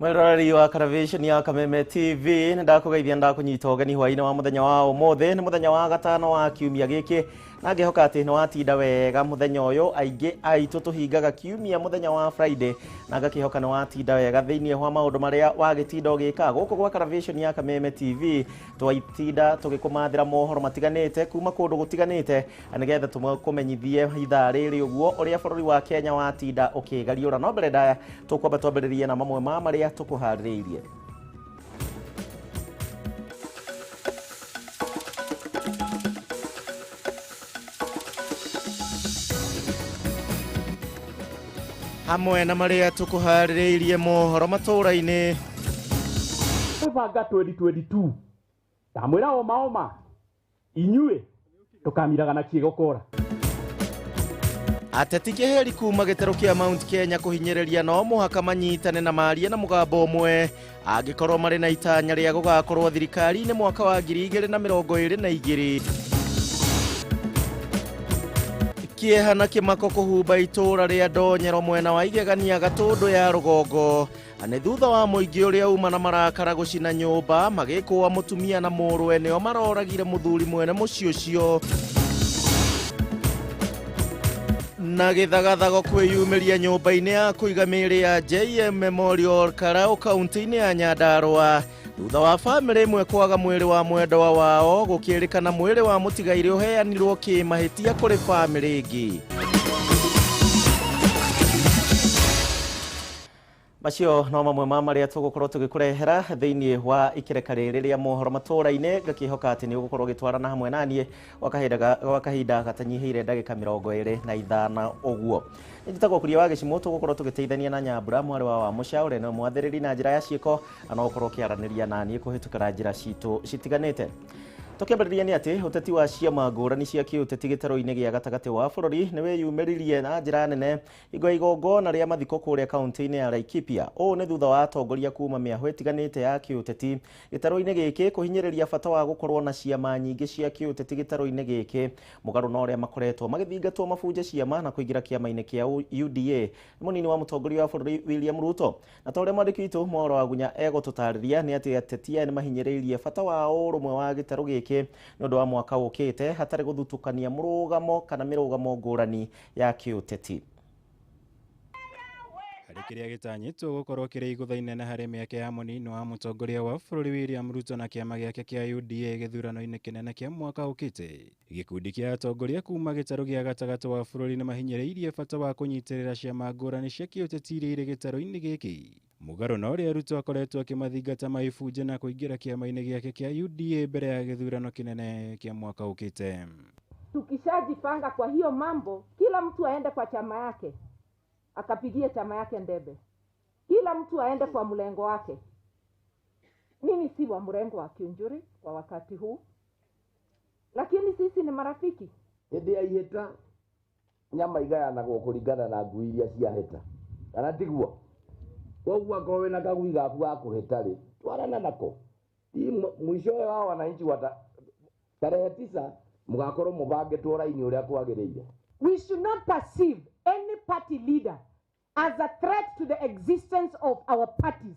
Mwiroreri wa Karavation ya Kameme TV nĩ ndakũgeithia ndakũnyita ũgeni hwaĩ-inĩ wa mũthenya wa ũmũthĩ. Nĩ mũthenya wa gatano wa kiumia gĩkĩ na ngĩhoka atĩ nĩ watinda wega mũthenya ũyũ. Aingĩ aitũ tũhingaga kiumia mũthenya wa Friday na ngakĩhoka nĩ watinda wega thĩinĩ wa maũndũ marĩa wagĩtinda ũgĩka gũkũ gwa Karavation ya Kameme TV. Twaitinda tũgĩkũmathĩra mohoro matiganĩte kuma kũndũ gũtiganĩte nĩgetha tũkũmenyithie ithaa rĩrĩ ũguo ũrĩa bũrũri wa Kenya watinda ũkĩgariũra. No mbere ndaya tũkwamba twambĩrĩrie na mamwe ma marĩa tũkũharĩrĩirie. Hamwe na marĩa tũkũharĩrĩirie mohoro matũũra-inĩ. Banga 2022 ndamwĩra oma oma inyuĩ tũkamiraga na kĩgokora. Ateti kĩheri kuma gĩtarũ kĩa Mount Kenya kũhinyĩrĩria no mũhaka manyitane na marie na mũgambo ũmwe angĩkorwo marĩ na itanya rĩa gũgakorwo thirikari-inĩ mwaka wa 2022. Kĩeha na kĩmako kũhumba itũũra rĩa Ndonyero mwena wa Igegania Gatũndũ ya rũgongo nĩ thutha wa mũingĩ ũrĩa uma na marakara gũcina nyũmba magĩkũa mũtumia na mũrũwe nĩo maroragire mũthuri mwene mũciĩ ũcio. Na gĩthagathago kwĩyumĩria nyũmba-inĩ ya kũiga mĩĩrĩ ya JM Memorial Karau kaunti-inĩ ya Nyandarua thutha wa bamĩrĩ ĩmwe kwaga mwĩrĩ wa mwendwa wao gũkĩrĩkana mwĩrĩ wa mũtigairĩ ũheanirwo kĩmahĩtia kũrĩ bamĩrĩ ĩngĩ. Macio no mamwe ma marĩa tũgũkorwo tũgĩkũrehera thĩinĩ wa ikereka rĩrĩ rĩa mohoro matũũra-inĩ. Ngakĩhoka atĩ nĩ ũgũkorwo ũgĩtwarana hamwe naniĩ gwa kahinda gatanyihĩire ndagĩka 25 ũguo. Njĩtagwo Kuria wa Gĩcimũ, tũgũkorwo tũgĩteithania na Nyambura mwarĩ wa Wamũca ũrĩa nĩwe mwathĩrĩri na njĩra ya ciĩko na no ũkorwo ũkĩaranĩria naniĩ kũhĩtũkĩra njĩra citũ citiganĩte. Tũkĩambĩrĩria nĩ atĩ ũteti wa ciama ngũrani cia kĩũteti gĩtarũ-inĩ gĩa gatagatĩ wa bũrũri nĩ wĩyumĩririe na njĩra nene hingo ya igongona rĩa mathiko kũrĩa kaunti-inĩ ya Laikipia. Ũũ nĩ thutha wa atongoria kuma mĩahũ ĩtiganĩte ya kĩũteti gĩtarũ-inĩ gĩkĩ kũhinyĩrĩria bata wa gũkorwo na ciama nyingĩ cia kĩũteti gĩtarũ-inĩ gĩkĩ mũgarũ na ũrĩa makoretwo magĩthingatwo mabunje ciama na kũingĩra kĩama-inĩ kĩa UDA. Nĩ mũnini wa mũtongoria wa bũrũri William Ruto. Na ta ũrĩa mwandĩki witũ Mwaũra wa Gunya egũtũtarĩria nĩ atĩ ateti aya nĩ mahinyĩrĩirie bata wa ũrũmwe wa gĩtarũ gĩkĩ nĩ ũndũ wa mwaka ũkĩte hatarĩ gũthutũkania mũrũgamo kana mĩrũgamo ngũrani ya kĩũteti. Harĩ kĩrĩa gĩtanyĩtwo gũkorwo kĩrĩ igũtha inene harĩ mĩeke ya mũnini wa mũtongoria wa bũrũri William Ruto na kĩama gĩake kĩa UDA gĩthurano-inĩ kĩnene kĩa mwaka ũkĩte. Gĩkundi kĩa atongoria kuma gĩtarũ gĩa gatagatĩ wa bũrũri nĩ mahinyĩrĩirie bata wa kũnyitĩrĩra ciama ngũrani cia kĩũteti iria irĩ gĩtarũ-inĩ gĩkĩ. Mũgarũ na ũrĩa Ruto akoretwo akĩmathingata maibunje na kũingĩra kĩama-inĩ gĩake kĩa UDA mbere ya gĩthurano kĩnene kĩa mwaka ũkĩte. Tukishajipanga kwa hiyo mambo, kila mtu aende kwa chama yake akapigie chama yake ndebe, kila mtu aende kwa mlengo wake. Mimi si wa mrengo wa Kiunjuri kwa wakati huu, lakini sisi ni marafiki. Hĩndĩ ya ihĩta nyama igayanagwo kũringana na ngui iria ciahĩta, kana tiguo? Koguo akorwo wĩna kagui gaku ga kũhĩta rĩ, twarana nako. Mwisho wa wananchi wa tarehe 9 mũgakorwo mũbangĩtwo raini ũrĩa kwagĩrĩire. We should not perceive any party leader as a threat to the existence of our parties,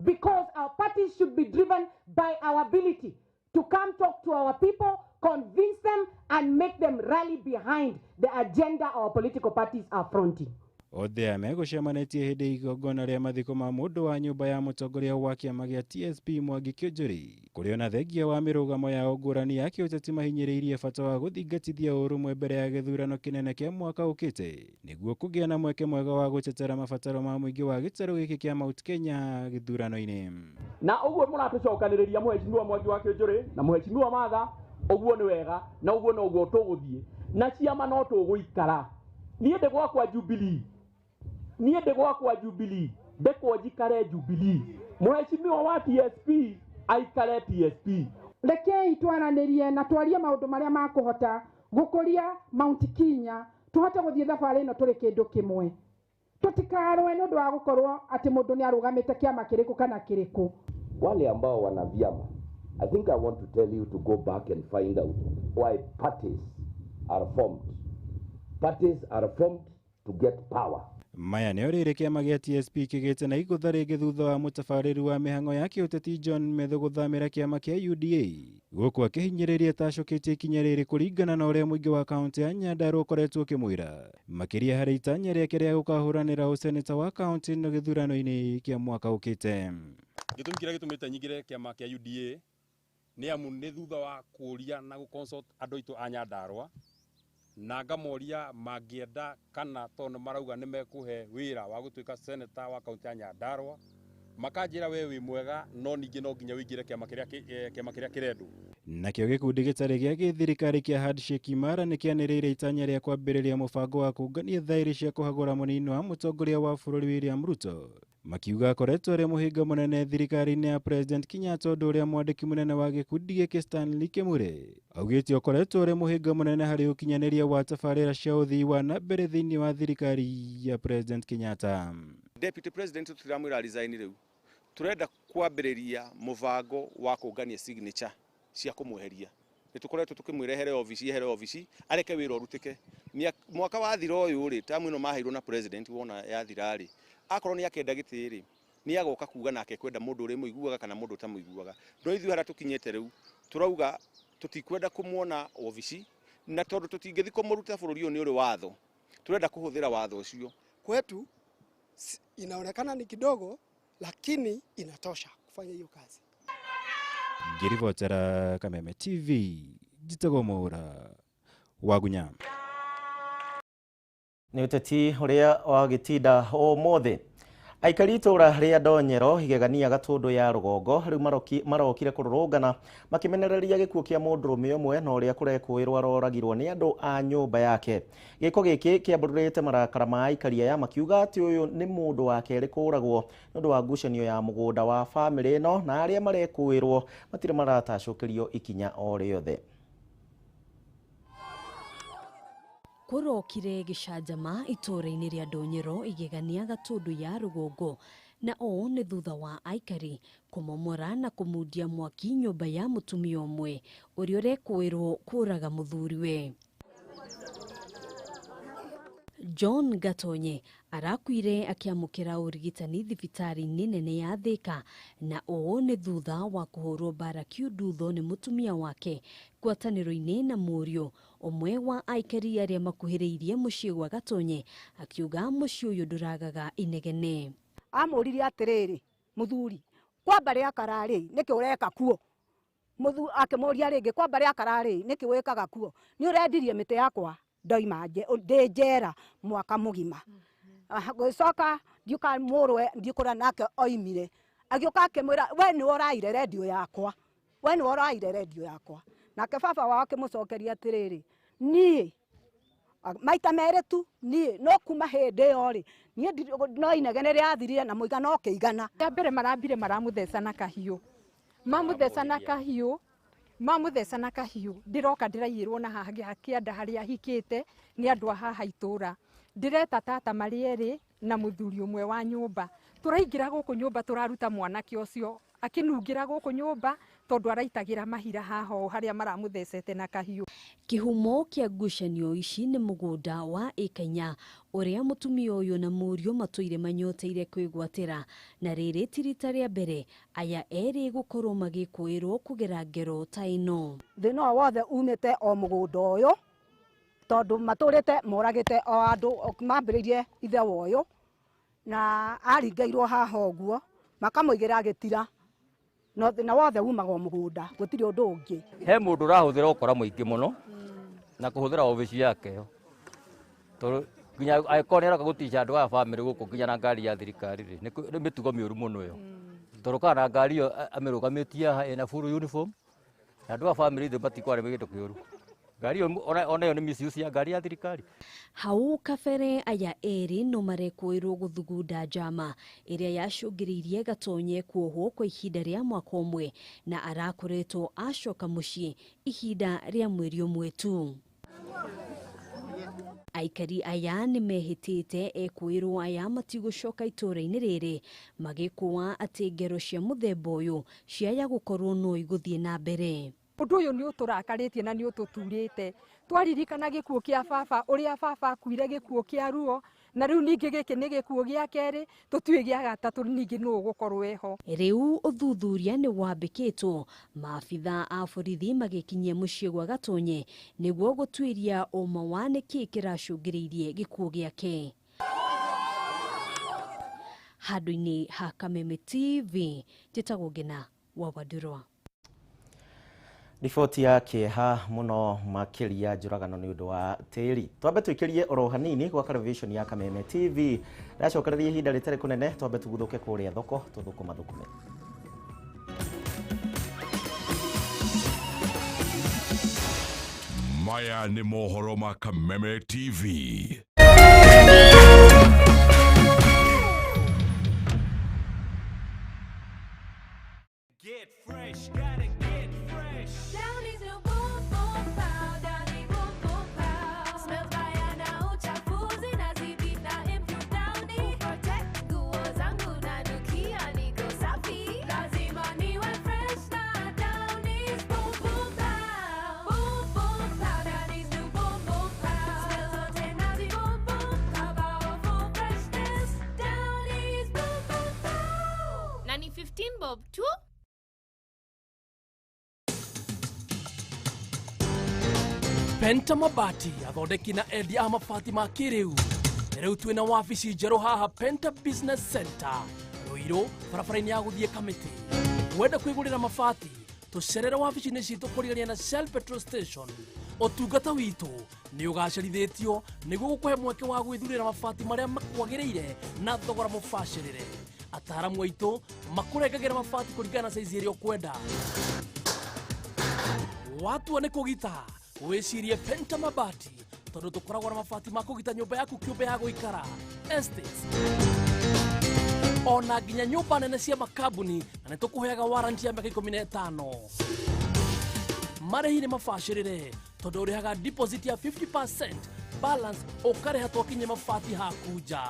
because our parties should be driven by our ability to come talk to our people, convince them, and make them rally behind the agenda our political parties are fronting. Othe aya megũcemanĩtie hĩndĩ igongona rĩa mathiko ma mũndũ wa nyũmba ya mũtongoria wa kĩama gĩa TSP Mwangi Kiunjuri, kũrĩa ona thengia wa mĩrũgamo yao ngũrani ya kĩũteti mahinyĩrĩirie bata wa gũthingatithia ũrũmwe mbere ya gĩthurano kĩnene kĩa mwaka ũkĩte nĩguo kũgĩa na mweke mwega wa gũtetera mabataro ma mũingĩ wa gĩtarũ gĩkĩ kĩa Mount Kenya gĩthurano-inĩ. Na ũguo mũratũcokanĩrĩria mũhecimiwa Mwangi wa Kiunjuri na mũhecimiwa Martha, ũguo nĩ wega na ũguo noguo tũgũthiĩ na ciama no tũgũikara. Niĩ ndĩ gwakwa Jubilee, niĩ ndĩ gwakwa Jubilee, ndekwo njikare Jubilee, mũhecimiwa wa TSP aikare TSP. Rekei twaranĩrie na twarie maũndũ marĩa makũhota gũkũria Mount Kenya, tũhote gũthiĩ thabarĩ ĩno tũrĩ kĩndũ kĩmwe. Tũtikarũe nĩ ũndũ wa gũkorwo atĩ mũndũ nĩ arũgamĩte kĩama kĩrĩkũ kana kĩrĩkũ. Wale ambao wana vyama, I think I want to tell you to go back and find out why parties are formed. Parties are formed to get power. Maya nĩo rĩrĩ kĩama gĩa TSP kĩgĩte na igũtha rĩngĩ thutha wa mũtabarĩri wa mĩhang'o ya kĩũteti John Methu gũthamĩra kĩama kĩa UDA gũkũ akĩhinyĩrĩria atacũkĩtie ikinya rĩrĩ kũringana na ũrĩa mũingĩ wa kaũntĩ ya Nyandarua ũkoretwo ũkĩmwĩra makĩria harĩ itanya rĩake rĩa gũkahũranĩra ũseneta wa kaũntĩ ĩno gĩthurano-inĩ kĩa mwaka ũkĩte. Gĩtũmi kĩrĩa gĩtũmĩte nyingĩre kĩama kĩa UDA nĩ amu nĩ thutha wa kũũria na gũ-consult andũ aitũ a Nyandarua na ngamoria mangĩenda kana tondũ nĩ marauga nĩ mekũhe wĩra wa gũtuĩka senator wa kaũntĩ ya Nyandarua, makanjĩra we wĩ mwega no ningĩ no nginya ũingĩre kĩama kĩrĩa kĩrendwo. Nakĩo gĩkundi gĩtarĩ gĩa gĩthirikari kĩa Handshake Imara nĩ kĩanĩrĩire itanya rĩa kwambĩrĩria mũbango wa kũngania thaĩri cia kũhagũra mũnini wa mũtongoria wa bũrũri William Ruto, makiuga akoretwo arĩ mũhĩnga mũnene thirikari-inĩ ya President Kenyatta, ũndũ ũrĩa mwandĩki mũnene wa gĩkundi gĩkĩ Stanley Kemure augĩte ũkoretwo ũrĩ mũhĩnga mũnene harĩ ũkinyanĩria wa tabarĩra cia ũthii wa na mbere thĩinĩ wa thirikari ya President Kenyatta. Deputy President tũtiramwĩra resign rĩu, turenda kwambĩrĩria mũbango wa kũngania signature cia kũmweheria. Nĩ tũkoretwo tũkĩmwĩra ehere obici, ehere obici, areke wĩra ũrutĩke. Mwaka wathira ũyũ rĩ, tamu ĩno maheirwo na president wona yathira rĩ, akorwo nĩ akenda gĩtĩ rĩ, nĩ agoka kuga nake kwenda mũndũ ũrĩa mũiguaga kana mũndũ ũtamũiguaga. No ithuĩ harĩa tũkinyĩte rĩu tũrauga tũtikwenda kũmuona obici, na tondũ tũtingĩthiĩ kũmũruta bũrũri ũyũ nĩ ũrĩ watho, turenda kũhũthĩra watho ũcio. Kwetu inaonekana ni kidogo lakini inatosha kufanya hiyo kazi. Ngiribotera Kameme TV, njĩtagwo Mwaura Wagunya. Nĩ ũteti ũrĩa wagĩtinda ũmũthĩ. Aikari itũra rĩa Ndonyero igegania Gatũndũ ya rũgongo rĩu marokire kũrũrũngana makĩmenereria gĩkuũ kĩa mũndũrũme ũmwe na ũrĩa kũrekũĩrwo aroragirwo nĩ andũ a nyũmba yake. Gĩko gĩkĩ kĩambũrũrĩte marakara ma aikari aya makiuga atĩ ũyũ nĩ mũndũ wa kerĩ kũragwo nĩ ũndũ wa ngucanio ya mũgũnda wa bamĩrĩ ĩno, na arĩa marekũĩrwo matirĩ maratacũkĩrio ikinya o rĩothe. Kũrokire gĩcanjama itũũra-inĩ rĩa Ndonyero igegania Gatũndũ ya rũgongo, na ũũ nĩ thutha wa aikari kũmomora na kũmundia mwaki nyũmba ya mũtumia ũmwe ũrĩa ũrekũĩrwo kũraga mũthuriwe. John Gatonye arakuire akĩamũkĩra ũrigitani thibitarĩ-inĩ nene ya Thika, na ũũ nĩ thutha wa kũhũrwo mbara kiundutho nĩ mũtumia wake ngwatanĩro-inĩ na mũriũ ũmwe wa aikari arĩa makuhĩrĩirie mũciĩ gwa Gatonye akiuga mũciĩ ũyũ ndũragaga inegene. Amũririe atĩrĩrĩ, mũthuri kwa mbarĩ ya kararĩ nĩkĩ ũreka kuo? Mũthuri akĩmũria rĩngĩ, kwa mbarĩ ya kararĩ nĩkĩ wĩkaga kuo? Nĩ ũrendirie mĩtĩ yakwa ndoima ndĩ njera mwaka mũgima. Gũcoka ndiũka mũrwe ndiũkũra nake oimire agĩũka akĩmwĩra we nĩwe ũraire redio yakwa, we nĩwe ũraire redio yakwa. Nake baba wao akĩmũcokeria atĩrĩrĩ, niĩ maita merĩ tu niĩ no kuma hĩndĩ ĩyo rĩ niĩ no inegene rĩathirire na mũigana ũkĩigana. Rĩa mbere marambire maramũtheca na kahiũ, mamũtheca na kahiũ, mamũtheca na kahiũ, ndĩroka ndĩraiyĩrwo na haha kĩanda harĩa hikĩte nĩ andũ a haha itũra. Ndĩreta tata marĩ erĩ na mũthuri ũmwe wa nyũmba, tũraingĩra gũkũ nyũmba tũraruta mwanake ũcio akĩnungĩra gũkũ nyũmba tondũ araitagĩra mahira haha o harĩa maramũthecete na kahiũ. Kĩhumo kĩa ngucanio ici nĩ mũgũnda wa ĩka ũrĩa mũtumia ũyũ na mũriũ matũire manyoteire kwĩgwatĩra, na rĩrĩ ti rita rĩa mbere aya erĩ gũkorwo magĩkũĩrwo kũgera ngero ta ĩno. Thĩna o wothe umĩte o mũgũnda ũyũ tondũ matũrĩte moragĩte o andũ mambĩrĩirie ithe wa ũyũ na aringairwo haha ũguo makamũigĩra gĩtira, no thĩna wothe umaga o mũgũnda gũtirĩ ũndũ ũngĩ. He mũndũ ũrahũthĩra ũkora mũingĩ mũno na kũhũthĩra obici yake tondũ nginya angĩkorwo nĩ aroka gũtica andũ aya bamĩrĩ gũkũ nginya na ngari ya thirikari rĩ, nĩ mĩtugo mĩũru mũno ĩyo, tondũ kana na ngari ĩyo amĩrũgamĩtie haha ĩna full uniform na andũ a bamĩrĩ ithuĩ matikwarĩ kĩndũ kĩũru. Ngari ĩyo ona ĩyo nĩ misuse ya ngari ya thirikari. Hau kabere aya erĩ no marekũĩrwo gũthugunda njama ĩrĩa yacũngĩrĩirie Gatonye kuohwo kwa ihinda rĩa mwaka ũmwe, na arakoretwo acoka mũciĩ ihinda rĩa mweri ũmwe tu. Aikari aya nĩ mehĩtĩte ekũĩrwo aya matigũcoka itũũra-inĩ rĩrĩ magĩkũa atĩ ngero cia mũthemba ũyũ ciaya gũkorwo no igũthiĩ na mbere. Ũndũ ũyũ nĩ ũtũrakarĩtie na nĩ ũtũturĩte. Twaririkana gĩkuũ kĩa baba, ũrĩa baba akuire gĩkuũ kĩa ruo, Na rĩu ningĩ gĩkĩ nĩ gĩkuũ gĩa kerĩ, tũtiũĩ gĩa gatatũ ningĩ nũ ũgũkorwo eho. Rĩu ũthuthuria nĩ wambĩkĩtwo, maabitha a borithi magĩkinyia mũciĩ gwa Gatonye nĩguo gũtuĩria ũma wa nĩkĩ kĩracũngĩrĩirie gĩkuũ gĩake. Handũ-inĩ ha Kameme TV, njĩtagwo Ngina wa Wandurwa. Riboti ya kĩeha mũno makĩria njũragano nĩ ũndũ wa tĩri. Twambe twĩkĩrie oro hanini gwa television ya Kameme TV. Ndacokereria ihinda rĩtarĩ kũnene, twambe tuguthũke kũrĩa thoko tũthũkũma thũkũme. Maya nĩ mohoro ma Kameme TV. Get fresh, gotta get fresh. Downy's new boom boom pow, Downy boom boom pow. Smells baya na uchafuzi na zidi na improve Downy. Protect nguo zangu na nukia niko safi. Lazima niwe fresh na Downy's boom boom pow. Boom boom pow, Downy's new boom boom pow. Smells zote nazi boom boom pow, powerful freshness. Downy's boom boom pow. Na ni 15 bob tu. Penta Mabati athondeki na endia a mabati ma kĩrĩu. Rĩu twĩna wabici njerũ haha Penta Business Center Ruiru, barabara-inĩ ya gũthiĩ Kamĩtĩ. Wenda kwĩgũrĩra mabati, tũcerere wabici-inĩ citũ kũrigania na Shell Petrol Station. Ũtungata witũ nĩ ũgacĩrithĩtio nĩguo gũkũhe mweke wa gwĩthurĩra mabati marĩa makwagĩrĩire na thogora mũbacĩrĩre. Ataaramu aitũ makũrengagĩra mabati kũringana na saizi ĩrĩa ũkwenda. Watua nĩ kũgita, wĩcirie Penta Mabati tondũ tũkoragwo na mabati ma kũgita nyũmba yaku kĩũmbe ya gũikara, estates, ona nginya nyũmba nene cia makambuni, na nĩ tũkũheaga warranty ya mĩaka 15. Marĩhi nĩ mabacĩrĩre tondũ ũrĩhaga deposit ya 50%, balance ũkarĩha twakinyia mabati haku nja.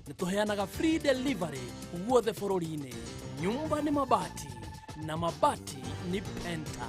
Nĩ tũheanaga free delivery guothe bũrũri-inĩ. Nyumba nĩ mabati na mabati nĩ Penta.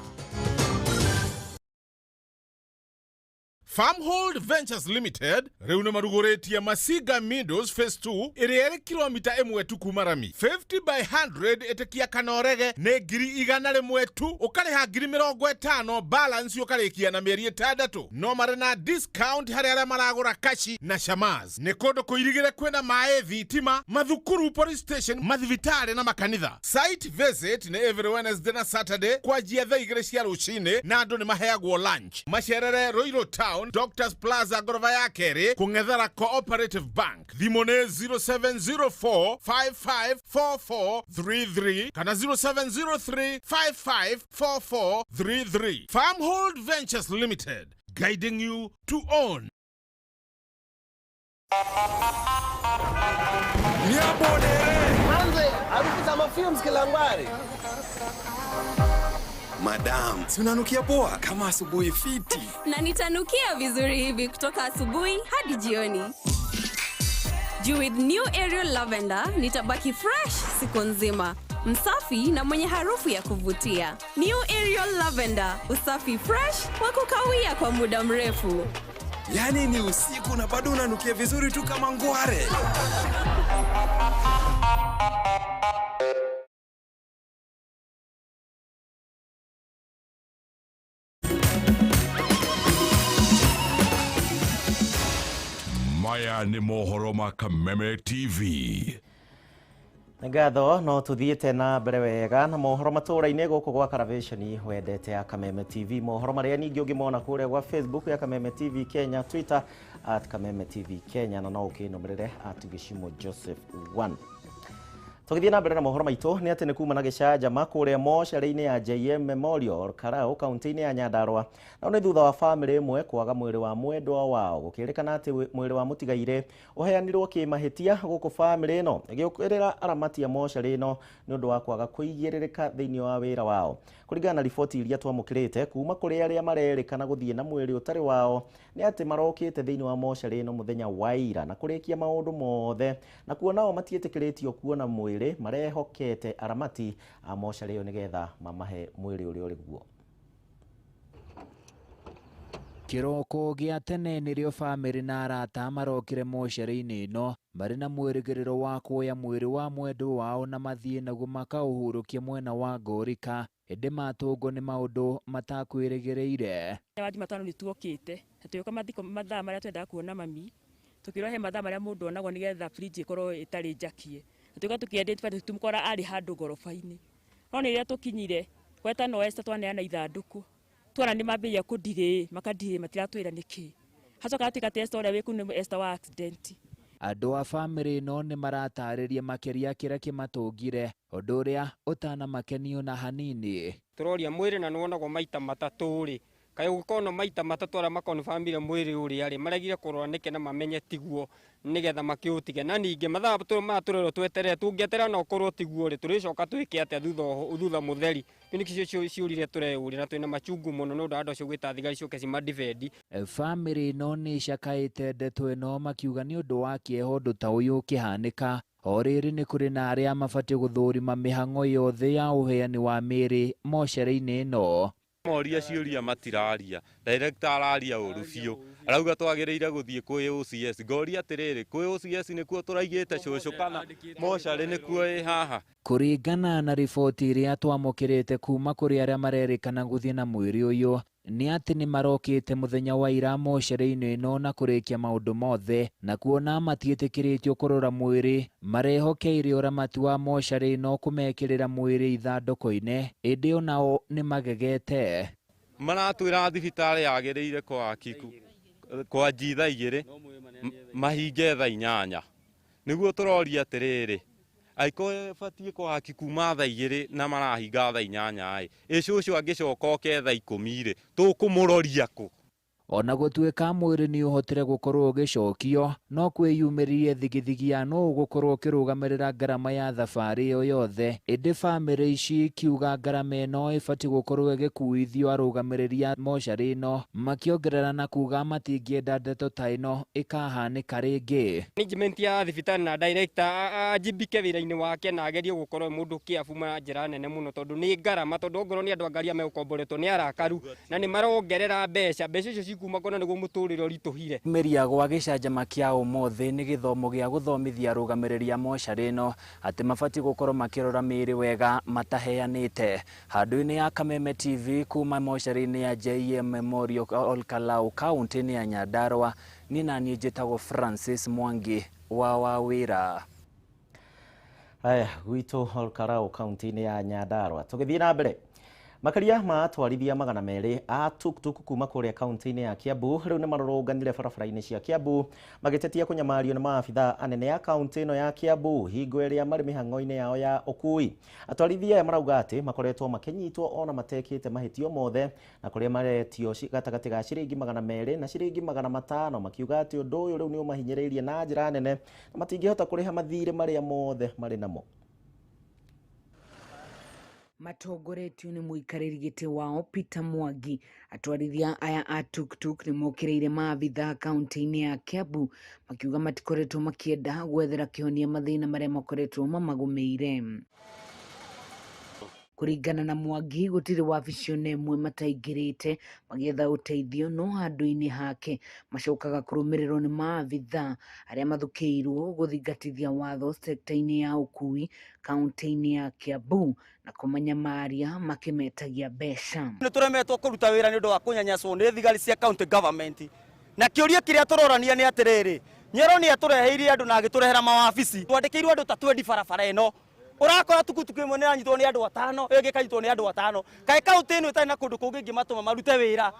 Farmhold Ventures Limited rĩu nĩ marugũrĩtie Masiga Meadows Phase 2 ĩrĩa ĩrĩ kilomita 1 tu kuma rami 50 by 100 ĩtĩkia kana ũrege nĩ 100,000 tu, ũkarĩha 50,000 balance ũkarĩkia na mĩeri 6. No marĩ na discount harĩ arĩa maragũra kashi na shamas. Nĩ kũndũ kũirigĩre kwĩna maĩ, thitima, mathukuru, police station, mathibitarĩ na makanitha. Site visit nĩ every Wednesday na Saturday kwanjia thaa 2 cia rũcinĩ na andũ nĩ maheagwo lunch. Macerere Ruiru Town, Doctors Plaza ngoroba ya kerĩ kũng'ethera Cooperative Bank. Thimũ nĩ 0704 554433 kana 0703 554433. Farmhold Ventures Limited, guiding you to own. Manze, harufu za mafumes Kilangwari. Madam, si unanukia poa kama asubuhi fiti. Na nitanukia vizuri hivi kutoka asubuhi hadi jioni. Juu with new Ariel Lavender nitabaki fresh siku nzima, msafi na mwenye harufu ya kuvutia. New Ariel Lavender, usafi fresh wa kukawia kwa muda mrefu. Yaani ni usiku na bado unanukia vizuri tu kama ngware. Maya nĩ mohoro ma Kameme TV. Ngatho no tuthiĩte na mbere wega na mohoro matũra-inĩ gũkũ gwa Caravation wendete ya Kameme TV. Mohoro marĩa ningĩ ũngĩmona kũrĩa gwa Facebook ya Kameme TV Kenya, Twitter at Kameme TV Kenya, na no ũkĩnũmĩrĩre at Gĩcimo Joseph 1. Tũgĩthiĩ na mbere na mohoro maitũ nĩ atĩ nĩ kuma na gĩcanjama kũrĩa mocarĩ-inĩ ya JM Memorial Karau kaunti-inĩ ya Nyandarua. Na nĩ thutha wa famĩlĩ ĩmwe kwaga mwĩrĩ wa mwendwa wao, gũkĩrĩkana atĩ mwĩrĩ wa mũtigairĩ ũheanirwo kĩmahĩtia gũkũ famĩlĩ ĩno ĩgĩũkĩrĩra aramati a mocarĩ ĩno nĩ ũndũ wa kwaga kũigĩrĩrĩka thĩinĩ wa wĩra wao. Kũringana na riboti iria twamũkĩrĩte kuma kũrĩ arĩa marerĩkana gũthiĩ na mwĩrĩ ũtarĩ wao nĩ atĩ marokĩte thĩinĩ wa mocarĩ ĩno mũthenya wa ira na kũrĩkia maũndũ mothe, na kuona o matiĩtĩkĩrĩtio kuona mwĩrĩ marehokete aramati a mocarĩ ĩyo nĩgetha mamahe mwĩrĩ ũrĩa ũrĩ guo. Kĩroko gĩa tene nĩrĩo bamĩrĩ na arata marokire mocarĩ-inĩ ĩno marĩ na mwĩrĩgĩrĩro wa kuoya mwĩrĩ wa mwendwa wao na mathiĩ naguo makaũhurũkie mwena wa Ngorika, ĩndĩ matũngwo nĩ maũndũ matakwĩrĩgĩrĩire. Wa Jumatano nĩ tuokĩte na tũgĩũka mathiko mathaa marĩa twendaga kuona mami, tũkĩrwo he mathaa marĩa mũndũ onagwo nĩgetha fridge ĩkorwo ĩtarĩ njakie, na tũgĩũka tũkĩ-identify tũmũkora arĩ handũ ngoroba-inĩ, no nĩ rĩrĩa tũkinyire gweta no Esther twaneana ithandũkũ tuona nĩ mambĩrĩria kũndirĩ makandirĩ matiratwĩra nĩkĩ, hacoka hatuĩka atĩ Esther ũrĩa wĩ kũu nĩ Esther wa accident. Andũ a bamĩrĩ ĩno nĩ maratarĩria makĩria kĩrĩa kĩmatũngire, ũndũ ũrĩa ũtanamakenio na hanini. Tũroria mwĩrĩ na nĩwonagwo maita matatũ rĩ, kaĩ ũngĩkonwo maita matatũ arĩa makonbamire mwĩrĩ ũrĩa rĩ, maregire kũrora nĩkĩ na mamenye tiguo nĩgetha makĩũtige. Na ningĩ mathaa maya tũrerwo tweterere, tũngĩeterera na ũkorwo tiguo rĩ, tũrĩcoka twĩke atĩa thutha mũtheri? Kĩu nĩkĩo ciũria tũreyũria na twĩna machungu mũno nĩ ũndũ wa andũ acio gwĩta thigari ciũke cimadefend. Bamĩrĩ ĩno nĩ ĩcakaĩte ndeto ĩno makiuga nĩ ũndũ wa kĩeha ũndũ ta ũyũ ũkĩhanĩka. O rĩrĩ nĩ kũrĩ na arĩa mabatiĩ gũthũrima mĩhang'o yothe ya ũheani wa mĩĩrĩ mocarĩ-inĩ ĩno. Moria ciũria matiraria, director araria ũru biũ, arauga twagĩrĩire gũthiĩ kwĩ OCS. Ngoria atĩrĩrĩ, kwĩ OCS nĩkuo tũraigĩte cũcũ kana mocarĩ nĩkuo ĩ haha? Kũringana na riboti ĩrĩa twamũkĩrĩte kuma kũrĩ arĩa marerĩkana gũthiĩ na mwĩrĩ ũyũ, nĩ atĩ nĩ marokĩte mũthenya wa ira mocarĩ-inĩ ĩno na kũrĩkia maũndũ mothe, na kuona matiĩtĩkĩrĩtio kũrora mwĩrĩ, marehokeire ũramati wa mocarĩ ĩno kũmekĩrĩra mwĩrĩ ithandũkũ-inĩ, ĩndĩ onao nĩ magegete. Maratwĩra thibitarĩ yagĩrĩire kwanji thaa 2 mahinge thaa 8, nĩguo tũroria atĩrĩrĩ, angĩkorwo ĩbatiĩ kũhaki kuma thaa 2 na marahinga thaa 8 ĩ, ĩ cũcũ angĩcoka oke thaa 10 rĩ, tũkũmũroria kũ? Ona gũtuĩka mwĩrĩ nĩ ũhotire gũkorwo ũgĩcokio, no kwĩyumĩririe thigithigi ya nũ ũgũkorwo ũkĩrũgamĩrĩra ngarama ya thabarĩ ĩyo yothe, ĩndĩ bamĩrĩ ici ikiuga ngarama ĩno ĩbatiĩ gũkorwo ĩgĩkuithio arũgamĩrĩri a mocarĩ ĩno, makĩongerera na kuga matingĩenda ndeto ta ĩno ĩkahanĩka rĩngĩ. Management ya thibitarĩ na director ajibike wĩra-inĩ wake na agerie gũkorwo mũndũ kĩabu na njĩra nene mũno, tondũ nĩ ngarama, tondũ ongorwo nĩ andũ angaria megũkomboretwo nĩ arakaru na nĩ marongerera mbeca, mbeca icio cikuma kona nĩguo mũtũrĩre ũritũhire. Mĩria gwa gĩcanjama kĩa ũmũthĩ nĩ gĩthomo gĩa gũthomithia arũgamĩrĩri a mocarĩ ĩno atĩ mabatiĩ gũkorwo makĩrora mĩĩrĩ wega mataheanĩte. Handũ-inĩ ya Kameme TV kuma mocarĩ-inĩ ya JM Memorial Olkalau kaunti-inĩ ya Nyandarua, niĩ naniĩ njĩtagwo Francis Mwangi wa Wawĩra. Aya gwitũ Olkalau kaunti-inĩ ya Nyandarua. Tũgĩthiĩ na mbere, makĩria ma atwarithia 200 a tuktuk kuma kũrĩa kaunti-inĩ ya Kiambu rĩu nĩ marũrũnganire barabara-inĩ cia Kiambu magĩtetia kũnyamario nĩ maabithaa anene a kaunti ĩno ya Kiambu hingo ĩrĩa marĩ mĩhang'o-inĩ yao ya ũkui. Atwarithia aya marauga atĩ makoretwo makĩnyitwo ona matekĩte mahĩtio mothe, na kũrĩa maretio gatagatĩ ga ciringi 200 na ciringi 500, makiuga atĩ ũndũ ũyũ rĩu nĩ ũmahinyĩrĩirie na njĩra nene na matingĩhota kũrĩha mathirĩ marĩa mothe marĩ namo. Matongoretio nĩ mũikarĩri gĩtĩ wao Peter Mwangi, atwarithia aya a tuktuk nĩ mokĩrĩire maabithaa kaunti-inĩ ya Kiambu makiuga matikoretwo makĩenda gwethera kĩhonia mathĩna marĩa makoretwo mamagũmĩire. Kũringana na Mwangi, gũtirĩ wabici ona ĩmwe mataingĩrĩte magĩetha ũteithio, no handũ-inĩ hake macokaga kũrũmĩrĩrwo nĩ maabithaa arĩa mathukĩirwo gũthingatithia watho sekta-inĩ ya ũkui kaunti-inĩ ya Kiambu na kũmanyamaria makĩmetagia mbeca. Nĩ tũremetwo kũruta wĩra nĩ ũndũ wa kũnyanyaswo nĩ thigari cia county government, na kĩũria kĩrĩa tũrorania nĩ atĩrĩrĩ, Nyero nĩ atũreheire andũ na agĩtũrehera mawabici, twandĩkĩirwo andũ ta 20 barabara ĩno, ũrakora tukutuku ĩmwe nĩ ĩranyitwo nĩ andũ 5, ĩyo ĩngĩ ĩkanyitwo nĩ andũ 5. Kaĩ kaunti ĩno ĩtarĩ na kũndũ kũngĩ ĩngĩmatũma marute wĩra?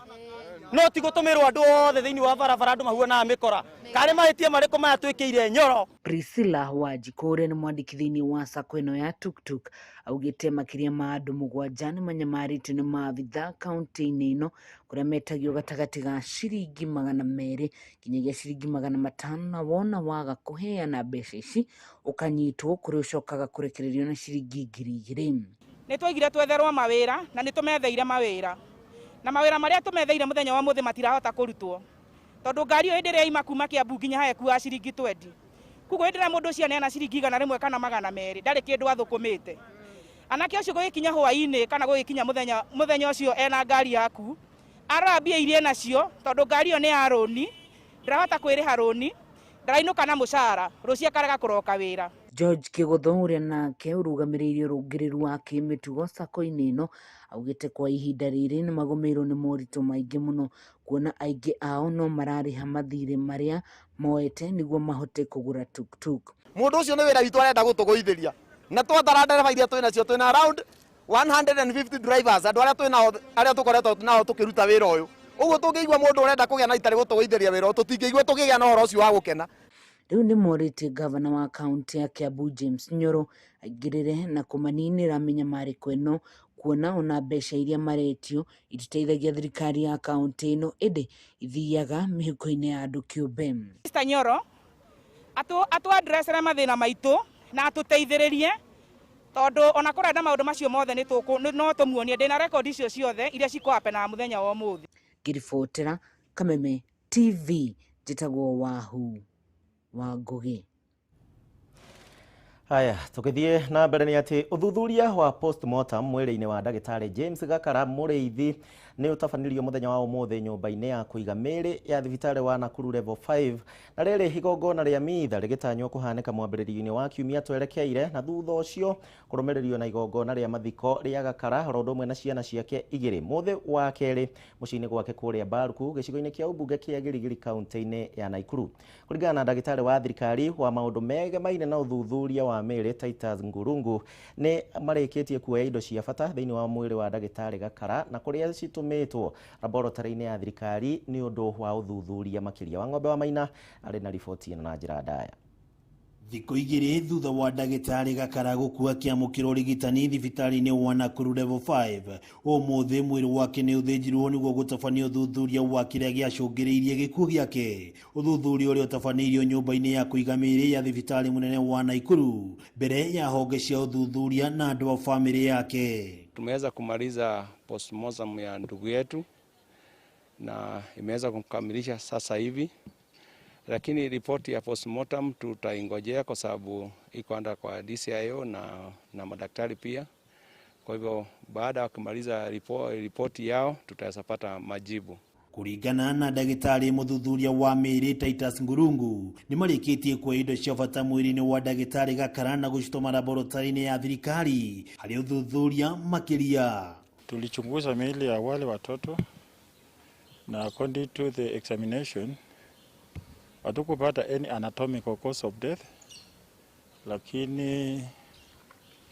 No ti gũtũmĩrwo andũ othe thĩinĩ wa barabara andũ mahuanaga mĩkora. Karĩ mahĩtia marĩkũ maya twĩkĩire Nyoro? Priscilla Wanjikũ ũrĩa nĩ mwandĩki thĩinĩ wa sacco ĩno ya tuktuk augĩte makĩria ma andũ 7 nĩ manyamarĩtio nĩ maabithaa kaunti-inĩ ĩno kũrĩa metagio gatagatĩ ga ciringi 200 nginyagia ciringi 500, na wona waga kũheana mbeca ici ũkanyitwo kũrĩa ũcokaga kũrekererio na ciringi 2000. Nĩ twaigire twetherwo mawĩra na nĩ tũmetheire mawĩra, na mawĩra marĩa tũmetheire mũthenya wa mũthĩ matirahota kũrutwo tondũ ngari ĩyo hĩndĩ ĩrĩa ima kuma Kiambu nginya haha ĩkuaga ciringi 20. Koguo hĩndĩ ĩrĩa mũndũ ũcio aneana ciringi 100 kana 200 ndarĩ kĩndũ athũkũmĩte. Anake ũcio gũgĩkinya hwaĩ-inĩ kana gũgĩkinya mũthenya ũcio ena ngari yaku Arora mbia iria nacio tondu ngari ĩyo nĩ ya rũni, ndarahota kwĩrĩha rũni, ndarainũka na mũcara, rũciũ akarega kũroka wĩra. George Kĩgũtho ũrĩa nake ũrũgamĩrĩire ũrũngĩrĩru wa kĩmĩtugo sacco-inĩ ĩno augĩte kwa ihinda rĩrĩ nĩmagũmĩirwo nĩ moritũ maingĩ mũno kuona aingĩ ao no mararĩha mathirĩ marĩa moete nĩguo mahote kũgũra tuktuk. Mũndũ ũcio nĩ wĩra witũ arenda gũtũgũithĩria, na twatara ndereba iria twĩ nacio twĩna around 150 drivers, andũ arĩa twĩnao, arĩa tũkoretwo nao tũkĩruta wĩra ũyũ. Ũguo tũngĩigua mũndũ ũrenda kũgĩa na itarĩ gũtũgũithĩria wĩra ũyũ, tũtingĩigua tũkĩgĩa na ũhoro ũcio wa gũkena. Rĩu nĩmorĩtie ngavana wa kaunti ya Kiambu James Nyoro aingĩrĩre na kũmaninĩra mĩnyamarĩko ĩno kuona ona mbeca iria maretio ititeithagia thirikari ya kaunti ĩno ĩndĩ ithiaga mĩhuko-inĩ ya andũ kĩũmbe. Mr Nyoro atu addressere mathĩna maitũ na atũteithĩrĩrie tondu ona kũrenda maũndũ macio mothe no tũmuonie. Ndĩna rekondi icio ciothe iria cikũhapenaga mũthenya wa ũmũthĩ. Ngĩribotera Kameme TV njĩtagwo Wahu wa Ngũgĩ. Haya, tũgĩthiĩ na mbere nĩ atĩ ũthuthuria wa postmortem mwĩrĩ-inĩ wa ndagĩtarĩ James Gakara Mũrĩithi nĩ ũtabanirio mũthenya wa ũmũthĩ nyũmba-inĩ ya kũiga mĩĩrĩ ya thibitarĩ wa Nakuru Level 5, na rĩrĩ igongona rĩa mitha rĩgĩtanywo kũhanĩka mwambĩrĩrio-inĩ wa kiumia twerekeire, na thutha ũcio kũrũmĩrĩrio na igongona rĩa mathiko rĩa Gakara oro ũndũ ũmwe na ciana ciake igĩrĩ mũthĩ wa kerĩ mũciĩ-inĩ gwake kũrĩa Baruku gĩcigo-inĩ kĩa ũmbunge kĩa Giligili kaunti-inĩ ya Nakuru. Kũringana na ndagĩtarĩ wa thirikari wa maũndũ megemaine na ũthuthuria wa mĩĩrĩ Titus Ngurungu, nĩ marĩkĩtie kuoya indo cia bata thĩinĩ wa mwĩrĩ wa ndagĩtarĩ Gakara na kũrĩa citũmĩtwo laboratory-inĩ ya thirikari nĩ ũndũ wa ũthuthuria makĩria. Wang'ombe wa Maina arĩ na riboti ĩno na njĩra ndaya. Thikũ igĩrĩ thutha wa ndagĩtarĩ Gakara gũkua kĩamũkĩra ũrigitani thibitarĩ-inĩ wa Nakuru Level 5, ũmũthĩ mwĩrĩ wake nĩ ũthĩnjirwo nĩguo gũtabania ũthuthuria wa kĩrĩa gĩacũngĩrĩirie gĩkuũ gĩake. Ũthuthuria ũrĩa ũtabanĩirio nyũmba-inĩ ya kũiga mĩĩrĩ ya thibitarĩ mũnene wa Nakuru mbere ya honge cia ũthuthuria na andũ a bamĩrĩ yake. Tumeweza kumaliza postmortem ya ndugu yetu na imeweza kumkamilisha sasa hivi, lakini ripoti ya postmortem tutaingojea kwa sababu iko under kwa DCIO na madaktari pia. Kwa hivyo baada ya kumaliza ripoti yao tutaweza pata majibu. Kũringana na ndagĩtarĩ mũthuthuria wa mĩĩrĩ Titus Ngurungu, nĩ marĩkĩtie kuoya indo cia bata mwĩrĩ-inĩ wa ndagĩtarĩ Gakara na gũcitũma laboratory-inĩ ya thirikari harĩ ũthuthuria makĩria. Tulichunguza miili ya wale watoto na according to the examination hatukupata any anatomical cause of death, lakini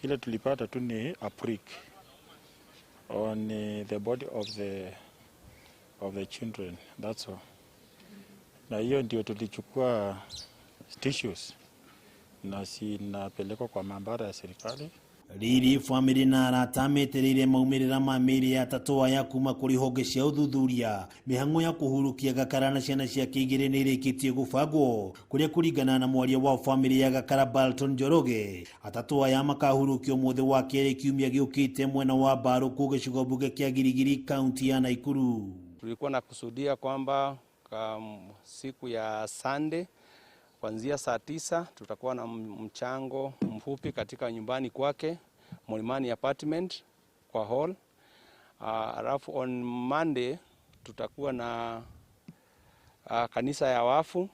kile tulipata tu ni a prick on the body of the children, that's all. Na hiyo ndio tulichukua tissues na sinapelekwa kwa maabara ya serikali. Riri bamĩrĩ na arata metereire maumĩrĩra ma mĩĩrĩ ya atatũ aya kuma kũrĩ honge cia ũthuthuria. Mĩhang'o ya kũhurukia Gakara na ciana ciake igĩrĩ nĩ ĩrĩkĩtie gũbangwo, kũrĩa kũringana na mwaria wa bamĩrĩ ya Gakara Balton Njoroge, atatũ aya makahurukio ũmũthĩ wa kerĩ kiumia gĩũkĩte mwena wa Baruku gĩcigo mbunge kĩa Giligili kaunti ya Nakuru. Tulikuwa na kusudia kwamba siku ya Sunday kuanzia saa 9 tutakuwa na mchango mfupi katika nyumbani kwake Mlimani apartment kwa hall. Alafu on Monday tutakuwa na kanisa ya wafu.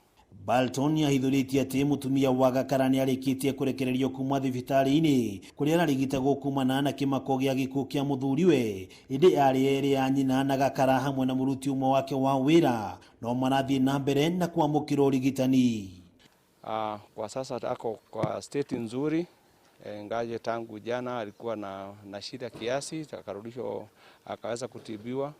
Balton ahithũrĩtie atĩ mũtumia wa Gakara nĩarĩkĩtie kũrekererio kuma thibitarĩ-inĩ kũrĩa ararigitagwo kumana na kĩmako gĩa gĩkuũ kĩa mũthuriwe, ĩndĩ arĩ erĩ a nyina na Gakara hamwe na mũruti ũmwe wake wa wĩra no marathiĩ na mbere na kwamũkĩra ũrigitani. Kwa sasa ako kwa state nzuri, ingaje tangu jana alikuwa na shida kiasi, akarudishwa akaweza kutibiwa.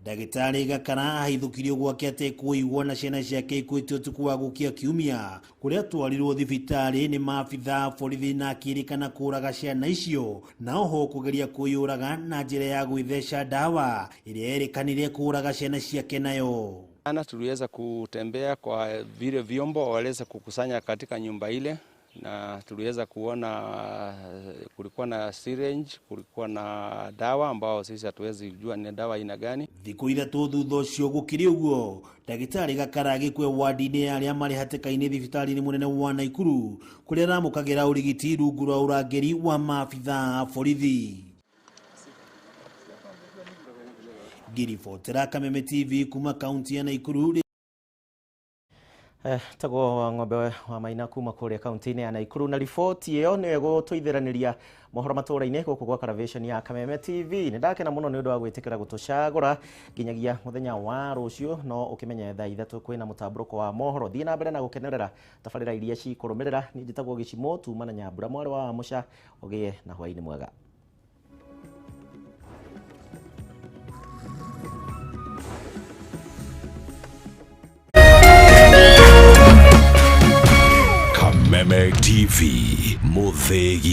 Ndagĩtarĩ Gakara ahithũkirio gwake atekũigwo na ciana ciake ikuĩte ũtukũ wa gũkia kiumia kũrĩa atwarirwo thibitarĩ nĩ maabitha a borithi na akĩrĩkana kũraga ciana icio na oho kũgeria kwĩyũraga na njĩra ya gwĩtheca ndawa ĩrĩa erĩkanire kũraga ciana ciake nayo. Jana tuliweza kutembea kwa vile vyombo waliweza kukusanya katika nyumba ile, na tuliweza kuona kulikuwa na syringe, kulikuwa na dawa ambao sisi hatuwezi kujua ni dawa aina gani. Thikũ ithatũ thutha ũcio gũkĩrĩ ũguo, ndagĩtarĩ Gakara agĩkue wadi-inĩ ya arĩa marĩ hatĩka-inĩ thibitarĩ-inĩ mũnene wa Nakuru kũrĩa aramũkagĩra ũrigiti rungu rwa ũrangĩri wa maabitha a borithi. Ngĩribotera Kameme TV kuma kaunti ya Naikuru. Tagwo wa ng'ombe wa maina kuma kũrĩa kaunti-inĩ ya Naikuru, na riboti ĩyo nĩyo ĩgũtũithĩranĩria mohoro matũra-inĩ gũkũ gwa Karavation ya Kameme TV. Nĩ ndakena mũno nĩ ũndũ wa gwĩtĩkĩra gũtũcagũra nginyagia mũthenya wa rũciũ, no ũkĩmenye thaa 3 kwĩna mũtambũrũko wa mohoro. Thiĩ na mbere na gũkenerera tabarĩra iria cikũrũmĩrĩra. Niĩ njĩtagwo Gĩcimo tuma na Nyambura mwarĩ wa Mũca. Ũgĩe na hwaĩ-inĩ mwega. Kameme TV, Muthegi.